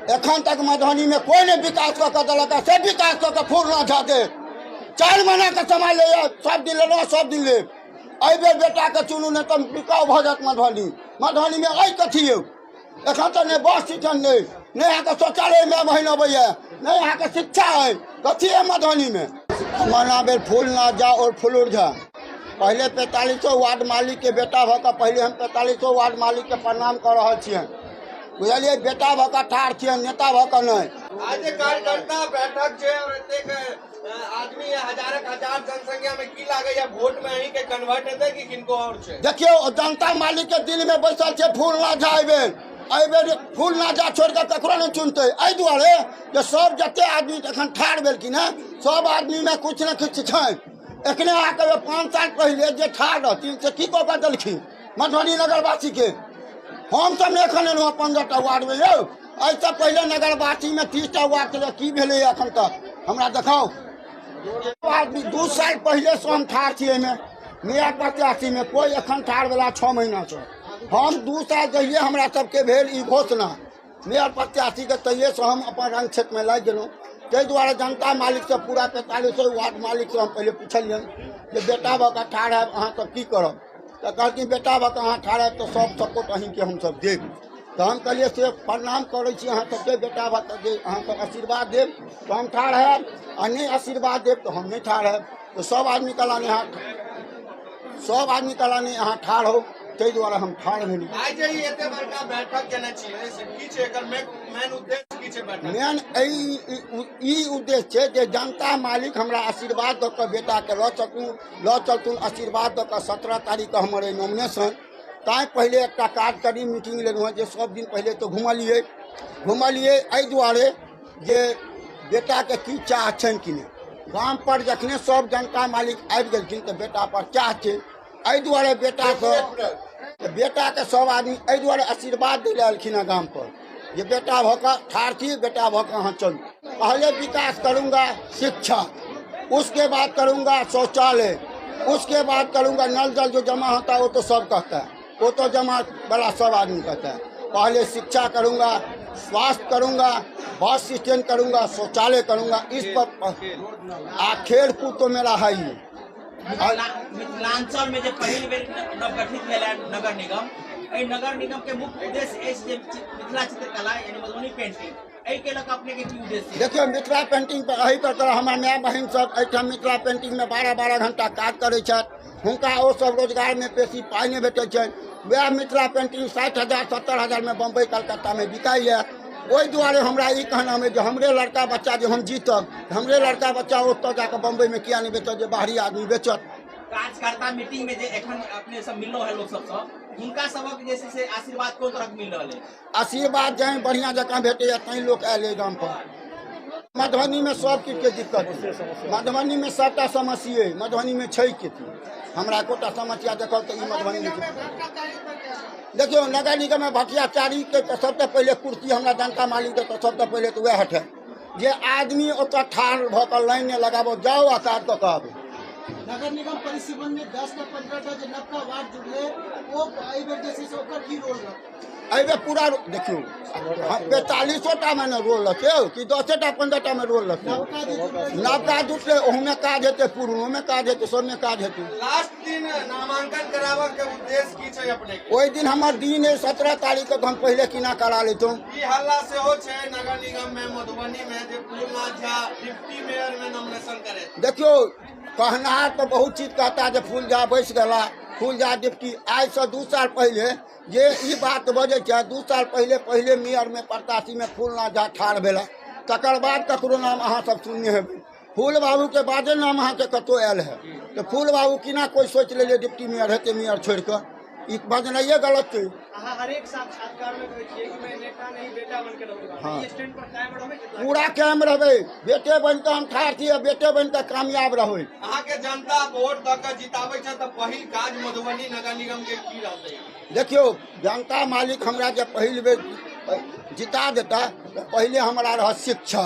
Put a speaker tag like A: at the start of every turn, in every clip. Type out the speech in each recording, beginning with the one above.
A: एखन तक मधुबनीमे कोइ नहि विकास कऽ कऽ देलक से विकास कऽ कऽ फूल झा देत। 4 महीनाके समय लैए, सब दिन लेलहुँ, सब दिन लेब। एहि बेर बेटाके चुनू, नहि तऽ बिकाउ भऽ जायत मधुबनी। मधुबनीमे अइ कथी यौ? एखन तऽ नहि बस स्टैंड, नहि नहि अहाँके शौचालय माय बहिन अबैए, नहि अहाँके शिक्षा अइ, कथी अइ मधुबनीमे? हमर नाम भेल फूलनाथ झा और फुलूर झा। पहिले 45 वार्ड मालिकके बेटा भऽ कऽ पहिले हम 45 वार्ड मालिकके प्रणाम कऽ रहल छियनि, बुझलियै? बेटा भऽ कऽ ठाढ़ छियनि, नेता भऽ कऽ नहि।
B: आज जे कार्यकर्ता बैठक छै और एतेक आदमी हजारक हजार जनसंख्या में की लागैया, वोट में अहीं के कन्वर्ट हेतै कि किनको और छै?
A: देखियौ, जनता मालिक के दिल में बैसल छै फूलनाथ झा। एहिबेर फूलनाथ झा छोड़ि कऽ ककरो नहि चुनतै, एहि दुआरे जे सब जते आदमी एखन ठाढ़ भेलखिन हेँ, सब आदमीमे किछु ने किछु छनि। एखने अहाँके 5 साल पहिले जे ठाढ़ रहथिन से की कऽ कऽ देलखिन मधुबनी नगरवासीके? हमसब नहि एखन एलहुँ हँ 15टा वार्डमे यौ, एहिसँ पहिले नगरवासीमे 30टा वार्ड छलै, की भेलै एखन तक हमरा देखाउ आदमी। 2 साल पहिलेसँ हम ठाढ़ छी एहिमे मेयर प्रत्याशीमे, कोइ एखन ठाढ़ भेला 6 महीनासँ। हम 2 साल जहिए हमरा सबके भेल ई घोषणा मेयर प्रत्याशीके, तहिएसँ हम अपन रंग क्षेत्रमे लागि गेलहुँ। ताहि दुआरे जनता मालिकसँ, पूरा 45 वार्ड मालिकसँ हम पहिले पुछलियनि जे बेटा भऽ कऽ ठाढ़ हैब, अहाँसब की करब? तऽ कहलखिन बेटा भऽ कऽ अहाँ ठाढ़ हैब तऽ सब सपोर्ट अहीँके हमसब देब। तऽ हम कहलियै से प्रणाम करै छी अहाँ सबके, बेटा भऽ कऽ जे अहाँसब आशीर्वाद देब तऽ हम ठाढ़ हैब, आ नहि आशीर्वाद देब तऽ हम नहि ठाढ़ हैब। तऽ सब आदमी कहला नहि अहाँ, सब आदमी कहला नहि अहाँ ठाढ़ हो, ताहि दुआरे हम ठाढ़ भेलहुँ।
B: आइ जे ई एते बड़का बैठक केने छियै से की छै एकर मेन उद्देश्य की छै बैठक?
A: मेन ई उद्देश्य छै जे जनता मालिक हमरा आशीर्वाद दऽ कऽ बेटाके लऽ सकू, लऽ चलथुन आशीर्वाद दऽ कऽ। 17 तारीखके हमर अइ नॉमिनेशन, तैँ पहिले एकटा कार्यकरी मीटिंग लेलहुँ हँ जे सब दिन पहिले तऽ घुमलियै एहि दुआरे जे बेटाके की चाह छनि कि नहि। गाम पर जखने सब जनता मालिक आबि गेलखिन तऽ बेटा पर चाह छै, एहि दुआरे बेटाके सब आदमी एहि दुआरे आशीर्वाद दै लए एलखिन हँ गाम पर जे बेटा भऽ कऽ ठाढ़ छी, बेटा भऽ कऽ अहाँ चलू। पहले विकास करूंगा शिक्षा, उसके बाद करूंगा शौचालय, उसके बाद करूंगा नल जल, जो जमा होता है वो तो सब कहता है, वो तो जमा वाला सब आदमी कहता है। पहले शिक्षा करूंगा, स्वास्थ्य करूंगा, बस स्टैंड करूंगा, शौचालय करूंगा, इस पर आ खेल कूद तो मेरा है ही।
C: मिथिलांचल में जे पहिल बेर नवगठित भेल है नगर निगम, एहि नगर निगम के मुख्य उद्देश्य अछि जे मिथिला चित्रकला यानी मधुबनी पेंटिंग, एहि के लऽ कऽ अपने के की उद्देश्य?
A: देखियौ, मिथिला पेंटिंग पर एहि पर हमर माय बहिन सब एहिठाम मिथिला पेंटिंग में 12-12 घंटा काज करै छथि, हुनका ओ सब रोजगार में बेसी पाइ नहि भेटै छनि। वएह मिथिला पेंटिंग 60,000 70,000 में बम्बई कलकत्ता में बिकाइए। ओहि दुआरे हमरा ई कहना अइ जे हमरे लड़का बच्चा जे हम जीतब, हमरे लड़का बच्चा ओतऽ जाकऽ बम्बई में किया नहि बेचत जे बाहरी आदमी बेचत।
C: कार्यकर्ता मीटिंग में जे एखन अपने सब मिललो है लोक सबसँ, हुनका सबक जे छै से आशीर्वाद कोन तरहक मिल रहल है?
A: आशीर्वाद जैं बढ़िआँ जकाँ भेटैए तैं लोक आयल अइ गाम पर। मधुबनीमे सब चीजके दिक्कत छै, मधुबनीमे सबटा समस्ये अइ, मधुबनीमे छै कथी? हमरा एकोटा समस्या देखब तऽ ई मधुबनीमे छै। देखियौ, नगर निगममे भट्टियाचारीके तऽ सबसँ पहिले कुर्सी हमरा जनता मालिक देत, सबसँ पहिले तऽ वएह हटायब जे आदमी ओतऽ ठाढ़ भऽ कऽ लाइन नहि लगाबो, जाउ आ काज कऽ कऽ आबू।
D: नगर निगम परिसीमन में 10 टा 15 टा जे नवका वार्ड जुड़ले, ओ एहि बेर जे छै से ओकर की रोल रहत?
A: एहिबेर पूरा देखियौ, 45टा मे ने रोल रहतै यौ, कि 10टा 15टा मे रोल रहतै? नवका जुटलै ओहूमे काज हेतै, पुरनोमे काज हेतै, सबमे काज हेतै।
B: लास्ट दिन नामांकन कराबऽ के उद्देश्य की छै अपने के?
A: ओहि दिन हमर दिन अइ 17 तारीख के, हम पहिले किना करा लैतहुँ।
B: ई हल्ला सेहो छै नगर निगम में मधुबनी में जे फूलनाथ झा डिप्टी मेयर में नॉमिनेशन करे।
A: देखियौ, कहनाहर तऽ बहुत चीज कहता जे फूल झा बैस गेला, फूल झा डिप्टी। आइसँ 2 साल पहिले जे ई बात बजै छै, 2 साल पहिले पहिले मेयरमे प्रत्याशीमे फूलनाथ झा ठाढ़ भेला, तकर बाद ककरो नाम अहाँ सब सुनने हेबै। फूल बाबूके बादे नाम अहाँके कतहु आयल है, तऽ फूल बाबू केना कोइ सोचि लेलियै डिप्टी मेयर हेतै मेयर छोड़ि कऽ? ई बजनाइए गलत छै।
D: अहाँ हरेक साक्षात्कार में कहै छियै कि मैं नेता नहीं बेटा बन के रहूंगा।
A: हाँ।
D: ई स्टैंड पर कायम रहबै?
A: पूरा कायम रहबै, बेटे बनि कऽ हम ठाढ़ छी, बेटे बनि कऽ कामयाब रहबै।
B: अहाँके जनता वोट दऽ कऽ जिताबै छै तऽ पहिल काज मधुबनी नगर निगम के की रहतै?
A: देखियौ, जनता मालिक हमरा जे पहिल बेर जिता देता तऽ पहिले हमरा रहत शिक्षा।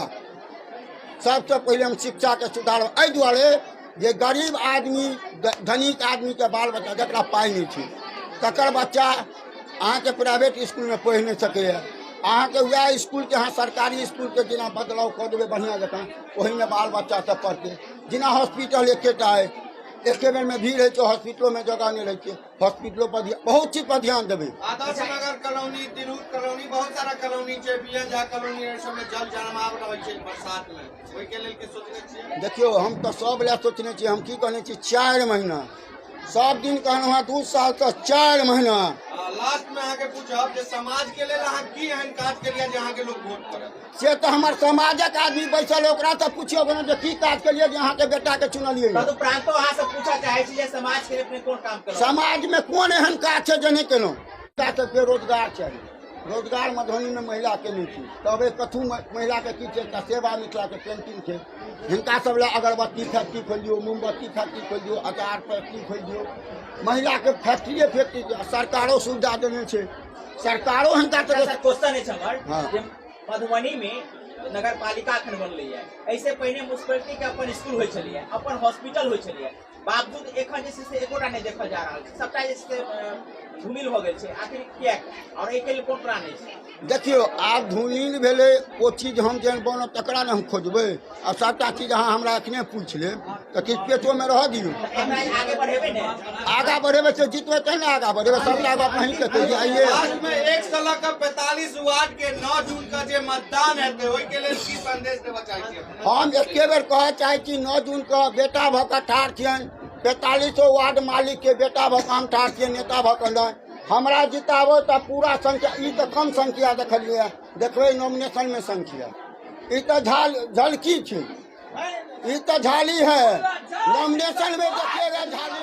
A: सबसँ पहिले हम शिक्षाके सुधार, एहि दुआरे जे गरीब आदमी धनिक आदमीके बाल बच्चा जकरा पाइ नहि छै तकर बच्चा अहाँके प्राइवेट इसकुलमे पढ़ि नहि सकैए। अहाँके वएह इसकुलके अहाँ सरकारी इसकुलके जेना बदलाव कऽ देबै बढ़िआँ जकाँ, ओहिमे बाल बच्चा सब पढ़तै। जेना हॉस्पिटल एकेटा अइ, एके बेरमे भीड़ होइ छै, हॉस्पिटलोमे जगह नहि रहै छै, हॉस्पिटलो पर बहुत चीज पर ध्यान देबै।
B: आदर्श नगर कॉलोनी, तिरहुत कॉलोनी, बहुत सारा कॉलोनी छै, बी एन झा कॉलोनी, एहि सबमे जल जमाव रहै छै बरसात मे, ओहिके लेल की सोचने छियै?
A: देखियौ, हम तऽ सब लए सोचने छियै। हम की कहने छी, 4 महीना सब दिन कहलहुँ हँ, 2 सालसँ 4 महीना।
B: लास्ट में अहाँके पूछब जे समाज के लेल अहाँ की एहन काज केलियै जे अहाँके लोक वोट करत?
A: से तऽ हमर समाजक आदमी बैसल है, ओकरा तऽ पुछियौ ने जे की काज केलियै जे अहाँके बेटाके चुनलियै।
C: तदुपरांतो अहाँ सब पूछऽ चाहै छी जे समाज के लिए अपने कोन काम केलहुँ?
A: समाजमे कोन एहन काज छै जे नहि केलहुँ? सबके रोजगार चाही। रोजगार मधुबनीमे महिलाके नहि छै, तबे कथू महिलाके की छै? एकटा सेवा मिथिलाके पेंटिंग छै, हिनका सब लए अगरबत्ती फैक्ट्री खोलि दियौ, मोमबत्ती फैक्ट्री खोलि दियौ, अचार फैक्ट्री खोलि दियौ। महिलाके फैक्ट्रिए फैक्ट्री सरकारो सुविधा देने छै, सरकारो हिनका
C: सबके। क्वेश्चन अछि हमर जे मधुबनी में नगर पालिका अखन बनलैया, एहिसे पहिने म्युनिसिपैलिटी के अपन स्कूल होइ छलैया, अपन हॉस्पिटल होइ छलैया, बावजूद एखन जे छै से एकोटा नहि देखल जा रहल छै, सबटा जे छै से धूमिल भऽ गेल छै। आखिर किएक और एहिके लेल कोन प्लान अछि?
A: देखियौ, आब धूमिल भेलै ओ चीज हम जेहन बनब तकरा ने हम खोजबै। आ सबटा चीज अहाँ हमरा एखने पूछि लेब तऽ किछु पेटोमे रहऽ दियौ।
C: आगे बढ़ेबै ने?
A: आगा बढ़ेबै से जीतबै तहन ने आगा बढ़ेबै। सबटा गप अहीँके कहियै आइए।
B: लास्ट में 1 से लऽ कऽ 45 वार्ड के 9 जून का जे मतदान हेतै, ओहिके लेल की संदेश देबऽ चाहै छियै?
A: हम एके बेर कहऽ चाहै छी, 9 जून के बेटा भऽ कऽ ठाढ़ छियनि, 45 वार्ड मालिक के बेटा भऽ कऽ हम ठाढ़ छियै, नेता भऽ कऽ नहि। हमरा जिताबो तऽ पूरा संख्या, ई तऽ कम संख्या देखलियै, देखबै नॉमिनेशनमे संख्या, ई तऽ झलकी छै, ई तऽ झाली है, नॉमिनेशन में देखिएगा झाली।